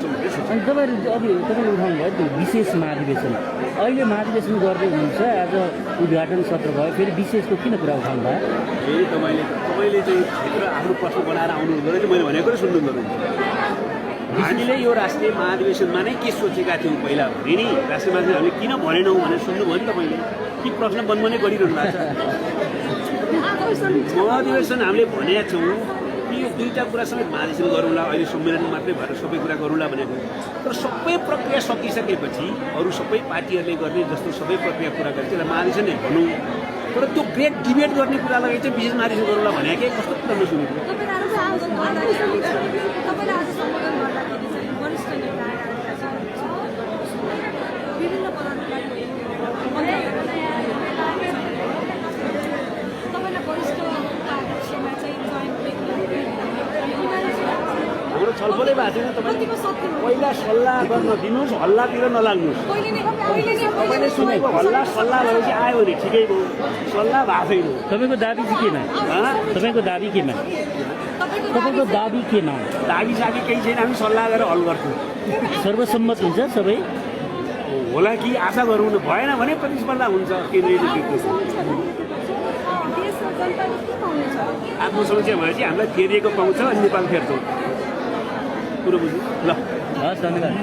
गर्छौँ भन्ने सोच्छौँ। अनि तपाईँले उठाउनु भयो त्यो विशेष महाधिवेशन अहिले महाधिवेशन गर्दै हुनुहुन्छ आज उद्घाटन सत्र भयो फेरि विशेषको किन कुरा उठाउनु भयो फेरि तपाईँले चाहिँ भित्र आफ्नो प्रश्न बनाएर आउनु हुँदो रहेछ मैले भनेको सुन्नु हुँदो रहेछ हामीले यो राष्ट्रिय महाधिवेशनमा नै के सोचेका थियौँ पहिला भने नि राष्ट्रिय महाधिवेशन हामीले किन भनेनौँ भनेर सुन्नुभयो नि तपाईँले कि प्रश्न बन्द गरिरहनु भएको छ महाधिवेशन हामीले भनेका छौँ कि यो दुईवटा कुरा समेत महाधिवेशन गरौँला अहिले सम्मेलन मात्रै भएर सबै कुरा गरौँला भनेको तर सबै प्रक्रिया सकिसकेपछि अरू सबै पार्टीहरूले गर्ने जस्तो सबै प्रक्रिया पुरा गरेर त्यसलाई महाधिवेशन नै भनौँ तर त्यो ग्रेट डिबेट गर्ने कुरालाई चाहिँ विशेष महाधिवेशन गरौँला भने के कस्तो कुरा नसुनेको हाम्रो छलफलै भएको छैन तपाईँ पहिला सल्लाह गर्न दिनुहोस् हल्लातिर नलाग्नुहोस् तपाईँले सुनेको हल्ला सल्लाह भएपछि आयो भने ठिकै भयो सल्लाह भएको छैन तपाईँको दाबी चाहिँ केमा तपाईँको दाबी केमा तपाईँको दाबी केमा दाबी साबी केही छैन हामी सल्लाह गरेर हल गर्छौँ सर्वसम्मत हुन्छ सबै होला कि आशा गरौँ न भएन भने प्रतिस्पर्धा हुन्छ केन्द्रीय नेतृत्वको आफ्नो समस्या भएपछि हामीलाई फेरिएको पाउँछ अनि नेपाल फेर्छौँ कुरो बुझ्नु ल हस् धन्यवाद